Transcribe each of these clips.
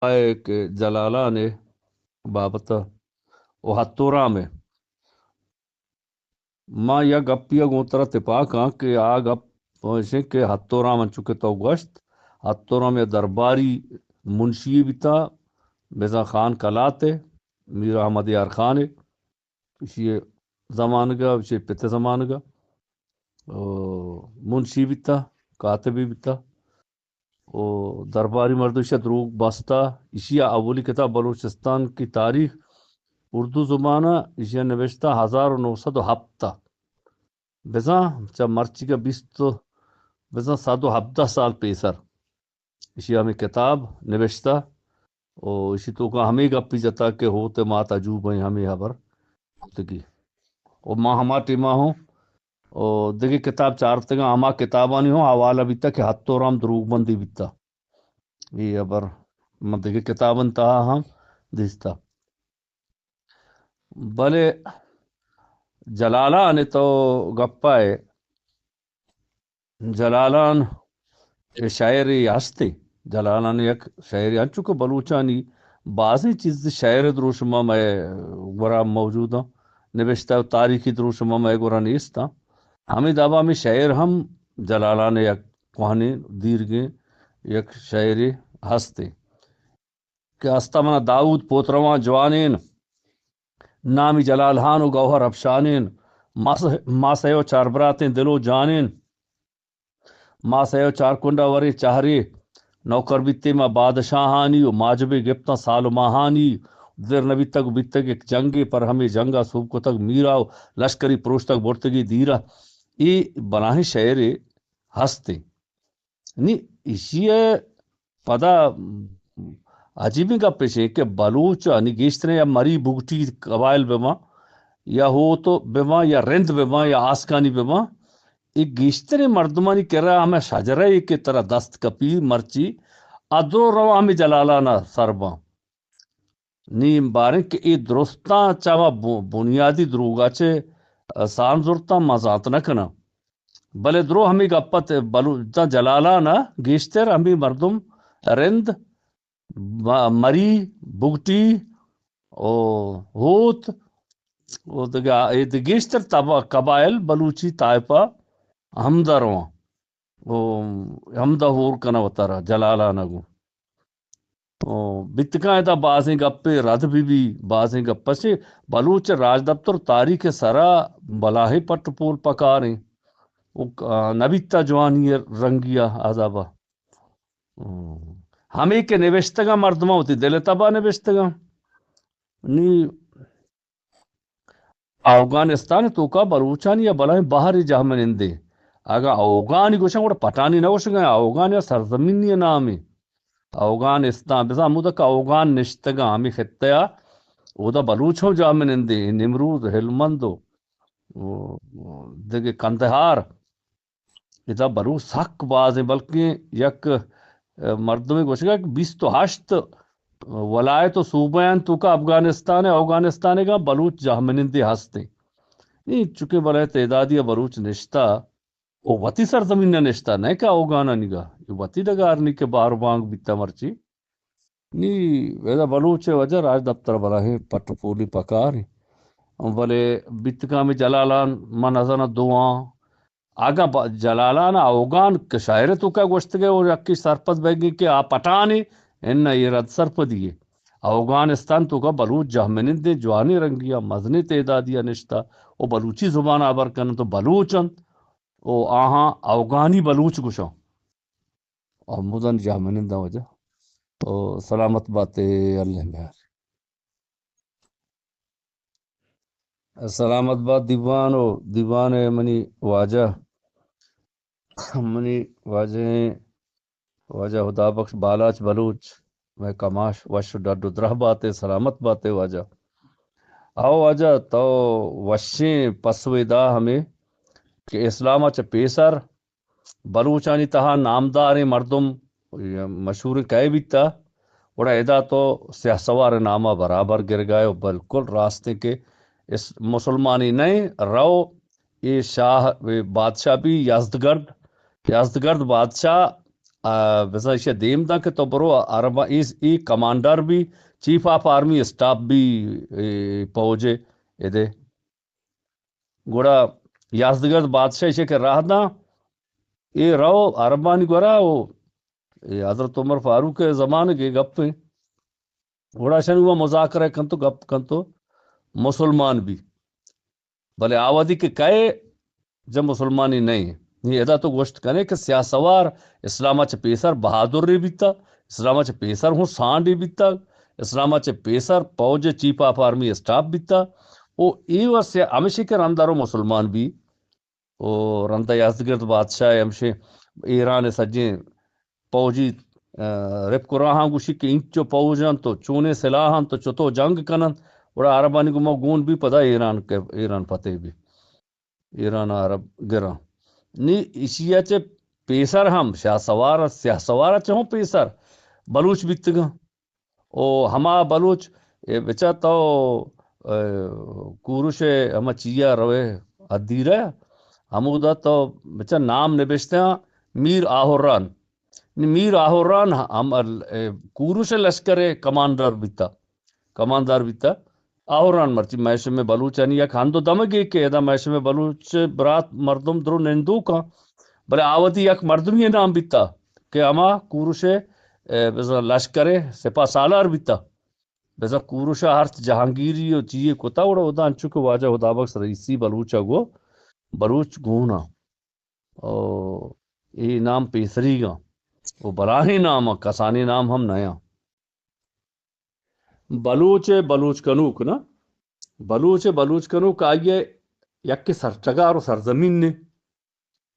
ءَ کہ جلالان ءِ بابت ءَ و ہتورام ءِ، ما یک گپے ءَ گوں ترا تپاک آں کہ آ گپ ایش اِنت کہ ہتورام، انچو کہ تو گوشت، ہتورام یک درباری منشی بیتا، بزاں خان کلات ءِ، میر احمد یار خان ءِ، ایشی زمانگ ءَ، ایشی پت ءِ زمانگ ءَ، او، منشی بیتا، کاتبی بیتا۔ و درباری مردم ایشی ءَ دروگ بستا۔ ایشی ءَ اولی کتاب بلوچستان کی تاریخ اردو زبان ءَ ایشی ءَ نبشتہ ہزار و نو سد و ہپت ءَ۔ بزاں چہ مرچیگ ءَ بیست و، بزاں صد و ہبدہ سال پیسر ایشی ءَ ہمے کتاب نبشتہ۔ و ایشی توکا ہمے گپی جتا کہ ہوت ءِ مات عجوب ایں، ہمے ہبر بوتگی۔ و ما ہما ٹیما ہوں و دگہ کتاب چارتگاں، ہما کتابانی ہوں حوالہ بیتا کہ ہتورام دروگ بندی بیتا۔ اے ہبر من دگہ کتابانی تہا ہم دیستا۔ بلے جلالان ءِ تو گپا ئے، جلالان ءِ شاعرے ہستے، جلالان ءِ یک شاعرے، انچو کہ بلوچانی بازیں چیز شاعر ءِ دروشم ءَ مئے گورا موجود اَں، نبشتہ و تاریخی دروشم ءَ مئے گورا نیست اَں۔ ہمے دابا ہمے شاعر ہم جلالان ءِ یک کوہنیں دیرگیں یک شاعرے ہستے کہ ہستا منا داؤد پوترواں جوانین، نامی جلال ہان و گوہر افشانین، ما سہ، ما سہ و چار براتیں دل و جانین۔ ما سہ و چار کنڈا وریں چہرے، نوکر بیتیں ما بادشاہانی و ماجبے گپتاں سال و ماہانی۔ زر نہ بیتگ و بیتگ یک جنگے، پر ہمے جنگا سوب کتگ میرا و لشکری پروشتگ برتگی دیرا۔ اے بلاہیں شعرے ہستے۔ نی ایشی ءَ پدا عجیبیں گپ ایش اِنت کہ بلوچ ءَ نی گیشتریں یا مری بگٹی قبائل بہ باں یا ہوت بہ باں یا رند بہ باں یا آسکانی بہ باں، اے گیشتریں مردمانی کرا ہمے شجرہ ءَ کہ ترا دست کپی مرچی، ادو رواں ہمے جلالان ءَ سر باں۔ نی باریں کہ اے درستاں چہ ما بو-، بنیادی دروگا چہ سان زرتاں، ما زانت نہ کناں۔ بلے درو ہمے گپ ات، بلو-، داں جلالان ءَ گیشتر ہمے مردم رند، م-، مری، بگٹی، او ہوت، او دگہ، اے دگہ گیشتر تب-، قبائل بلوچی طائفہ ہمدا رواں۔ او ہمدا ہور کناں وتارا جلالان ءَ گوں۔ او بیتکاں ادا بازیں گپے رد بہ بی، بازیں گپ اش بلوچ راجدپتر تاریخ سرا بلاہیں پٹ پول پکاریں۔ او، آ، نبیتا جوانی رنگیا عذابا۔ او ہمے کہ نبشتگاں مردماں وتی دل تبا نبشتگاں۔ نی اوگانستان توکا بلوچانی یا بلاہیں بہرے جہمنندے۔ اگاں اوگانی گوشاں گڑا پٹانی نہ گوشگاں، اوگان یا سرزمینی نامے۔ اوگانستان، بزاں ہمودا کہ اوگان نشتگاں ہمے خطہ ءَ، اودا بلوچ ہم جہمنندے، نمروز، ہلمند و، و دگہ قندہار۔ ادا بلوچ سک بازیں، بلکیں یک، ءَ، مردمے گوشگا کہ بیست و ہشت ولایت و صوبہ انت توکا افغانستان ءَ، اوگانستان ءَ گاں بلوچ جہمنندے ہستیں۔ نی چکیں بلے تعدادی ءَ بلوچ نشتہ و وتی سرزمین ءَ نشتہ، نہ کہ اوگانانی گا، اے وتی ڈگار نی کہ بار بانگ بیتہ مرچی۔ نی ادا بلوچ ءِ وجہ راجدپتر بلاہیں پٹ پولی پکار ایں۔ بلے بیتکاں ہمے جلالان، من نزاناں دواں، اگاں با-، جلالان ءَ اوگان کہ شاعر ءِ توکا گوشتگے و یکے سرپد بیگی کہ آ پٹانے، اناں اے رد سرپدی یے۔ اوگانستان توکا بلوچ جہمنندیں جوانیں رنگی ءَ مزنیں تعدادی ءَ نشتہ و بلوچی زبان ءَ ہبر کننت و بلوچ انت و آہاں اوگانی بلوچ گوشاں۔ و ہمودانی جہمننداں وجہ۔ و سلامت باتے، اللہ میار۔ سلامت بات دیوان و دیوان ءِ منی واجہ، منی واجہ، واجہ ہدا بخش بالاچ بلوچ، مئے کماش، وش و ڈڈ و درہ باتے، سلامت باتے واجہ۔ او واجہ، تو وشیں پسوے دا ہمے کہ اسلام ءَ چہ پیسر بلوچانی تہا نامداریں مردم، مشہوریں کئے بیتہ، گڑا ادا تو سیاہ سوار ءِ نام ءَ برابر گرگا ئے و بالکل راستیں کہ اس-، مسلمانی نئیں، رو اے شاہ، اے بادشاہ بی یزدگرد، یزدگرد بادشاہ آ، بزاں ایشی ءَ دیم داں کہ تو برو عرب، اے، اے کمانڈر بی، چیف آف آرمی اسٹاف بی، اے، پوج ءِ ادے۔ گڑا یزدگرد بادشاہ ایشی ءَ کہ راہ داں، اے رو عربانی گورا، او اے حضرت عمر فاروق ءِ زمانگ ءِ گپ ایں۔ گڑا اشانی گوں مذاکرہ کنت و گپ کنت و مسلمان بی۔ بلے آ وھدی کہ کئے جہ مسلمانی نہ ایں۔ نی ادا تو گوشت کنے کہ سیاہ سوار اسلام ءَ چہ پیسر بہادرے بیتا، اسلام ءَ چہ پیسر ہوں سانڈے بیتا، اسلام ءَ چہ پیسر پوج ءِ چیف آف آرمی اسٹاف بیتا۔ او اے واسطہ ہمیشی کہ رندا رو مسلمان بی۔ و رندا یزدگرد بادشاہ ءَ ہمشیں ایران ءِ سجیں پوجی، آ، رپک و راہاں گوشی کہ اینچو پوج انت و چونیں سلاح انت و چتو جنگ کن انت، گڑا عربانی گوما گون بی، پدا ایران کہ، ایران فتح بی، ایران ءَ عرب گراں۔ نی ایشی ءَ چہ پیسر ہم شاہ سوار، سیاہ سوار ءَ چہ ہوں پیسر بلوچ بیتگاں۔ او ہما بلوچ، اے بچا تو، اے، کورش ءِ ہما چیا روے ادیرہ، ہمودا تو بچا نام نبشتہ میر آہوران۔ نی میر آہوران ہم، اے، کورش ءِ لشکر ءِ کمانڈر بیتا، کماندار بیتا۔ آہوران مرچی مئے شمئے بلوچانی یک ہند و دمگے کہ ادا مئے شمئے بلوچ برات مردم درو نندوکاں، بلے آ وھدی یک مردمی نام بیتا کہ ہما کورش ءِ، اے، بزاں لشکر ءِ سپاہ سالار بیتا۔ بزاں کورش ءَ ہرچ جہانگیری و چیے کتا، گڑا ادا انچو کہ واجہ ہدا بخش رئیسی بلوچ ءَ گو بلوچ گون آں۔ او اے نام پیسریگاں۔ او بلاہیں نام آں، کسانیں نام ہم نیاں۔ بلوچ ءِ بلوچ کنوک نا، بلوچ ءِ بلوچ کنوک آئی ءِ یکے سرٹگار و سرزمین نے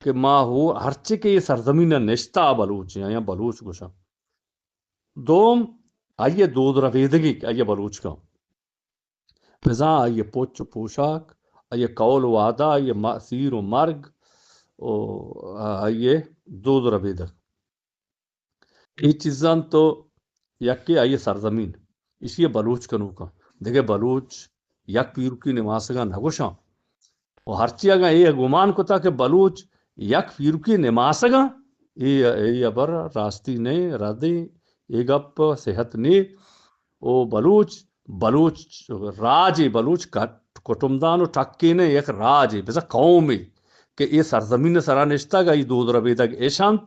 کہ ما ہو ہرچے کہ اے سرزمین ءَ نشتہ آ بلوچ ایں، آیاں بلوچ گوشاں۔ دوم، آئی ءِ دود ربیدگی کہ آئی ءَ بلوچ کن۔ بزاں آئی ءِ پچ و پوشاک، آئی ءِ قول و وعدہ، آئی ءِ م-، سیر و مرگ و آئی ءِ دود ربیدگ۔ اے چیزاں تو یکے آئی ءِ سرزمین، ایشی ءَ بلوچ کنوکاں۔ دگہ بلوچ یک پیرکی نماسگاں نہ گوشاں۔ و ہرچی اگاں اے گمان کتا کہ بلوچ یک پیرکی نماسگاں، اے، اے ہبر راستی نئے، ردیں، اے گپ صحت نے۔ او بلوچ، بلوچ راجے، بلوچ کٹ-، کٹمدان و ٹکے نئے، یک راجے، بزاں قومے کہ اے سرزمین سرا نشتگ، ای دود ربیدگ اش انت،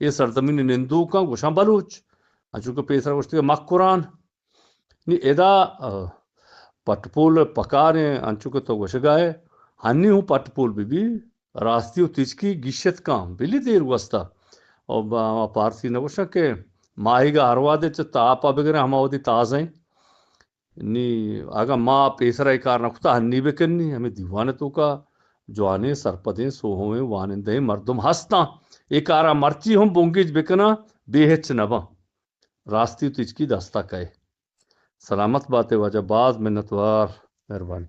اے سرزمین نندوکاں گوشاں بلوچ۔ انچو کہ پیسر گوشتگ مکران۔ نی ادا، آ، پٹ پول پکاریں، انچو کہ تو گوشگا ئے، ہنی ہوں پٹ پول بہ بی، راستی و تچکی گیشت کاں، بلی دیر گوستا۔ او با-، پارسی نہ گوشاں کہ ماہیگا ہر وہدے چہ تاپا بگریں، ہما وہدی تازہ ایں۔ نی اگاں ما پیسرا اے کار نہ کتا، ہنی بکنی، ہمے دیوان توکا جوانیں، سرپدیں، سوہویں، وانندہیں مردم ہستاں۔ اے کارا مرچی ہم بنگیج بکناں، بے ہچ نہ باں۔ راستی و تچکی دستا کئے۔ سلامت باتے واجہ، باز منتوار، مہربانی۔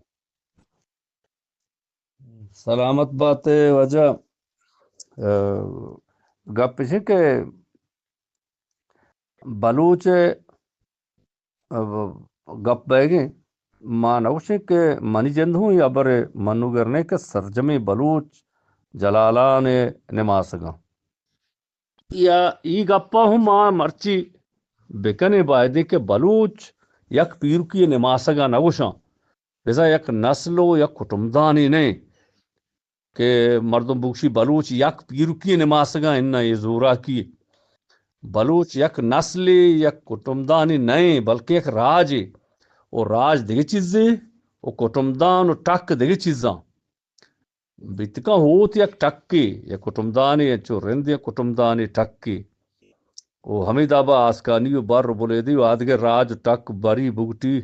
سلامت باتے واجہ۔ اے، گپ اش کہ بلوچ ءِ، اے، گپ بئیگیں، ما نہ گوشیں کہ منی جند ہوں یا برے منوگر نے کہ سرجمیں بلوچ جلالان ءِ نماسگاں۔ یا ای گپا ہوں ما مرچی بکنیں، بایدیں کہ بلوچ یک پیرکی نماسگا نہ گوشاں، بزاں یک نسل و یک کٹمدانی نئے کہ مردم بگوشی بلوچ یک پیرکی نماسگا، اناں اے زوراکی۔ بلوچ یک نسلے، یک کٹمدانی نئے، بلکہ یک راجے، و راج دگہ چیزے و کٹمدان و ٹک دگہ چیزاں۔ بیتکاں ہوت یک ٹکے، یک کٹمدانے، انچو رند یک کٹمدانے ٹکے۔ و ہمے دابا آسکانی و بر و بلیدی و آدگہ راج و ٹک، بری، بگٹی،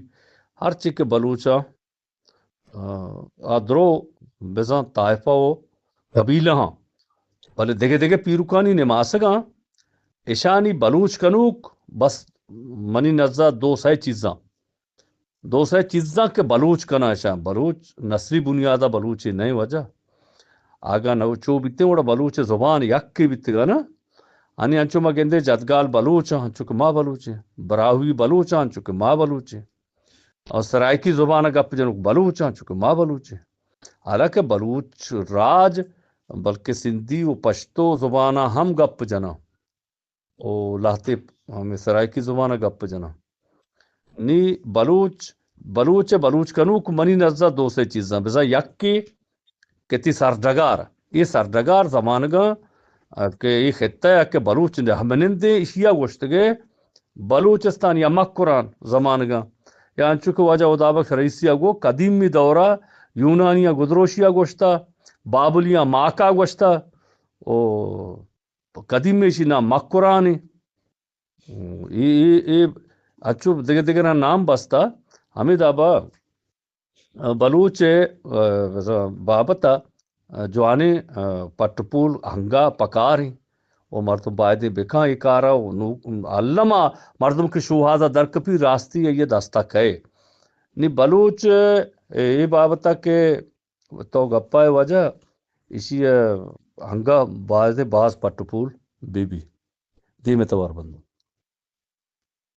ہرچی کہ بلوچاں، آ، آ درو بزاں طائفہ و قبیلہ ہاں۔ بلے دگہ دگہ پیرکانی نماسگاں، اشانی بلوچ کنوک بس منی نزا دو سئے چیزاں۔ دو سئے چیزاں کہ بلوچ کناں اشاں۔ بلوچ نسلی بنیادا بلوچے نئے واجہ۔ اگاں نہ چو بیتیں، گڑا بلوچ زبان یکے بیتگا نا۔ انی انچو ما گندے جدگال بلوچ آں، انچو کہ ما بلوچیں۔ براہوئی بلوچ آں، انچو کہ ما بلوچیں۔ اور سرائیکی زبان گپ جنوک بلوچ آں، انچو کہ ما بلوچیں۔ حالانکہ بلوچ راج بلکہ سندھی و پشتو زبان ہم گپ جناں۔ او لہتے ہمے سرائیکی زبان ءَ گپ جناں۔ نی بلوچ، بلوچ ءِ بلوچ کنوک منی نزا دو سے چیزاں، بزاں یکے کہ تئی سرڈگار، اے سرڈگار زمانگاں کہ اے خطہ ءَ کہ بلوچ ہمنندیں، اشیا گوشتگے بلوچستان یا مکران زمانگاں، یا انچو کہ واجہ ہدا بخش رئیسی ءَ گو قدیمی دورا یونانیاں گدروشیا گوشتا، بابلیاں ماکا گوشتا، او قدیمی ایشی نام مکران ایں۔ اے، اے، اے انچو دگہ دگہ نام بستا۔ ہمے دابا بلوچ ءِ، آ، بابت ءَ، آ، جوانیں، آ، پٹ ءُ پول ہنگا پکار ایں و مردم بایدیں بکاں اے کار ءَ و نو-، الما مردم کہ شوہاز ءَ درکپی راستی آئی ءِ دست ءَ کئے۔ نی بلوچ ءِ اے بابت ءَ کہ تو گپ ءَ واجہ ایشی ءَ ہنگا بایدیں باز پٹ ءُ پول بہ بی۔ دیم ءَ توار بندوں۔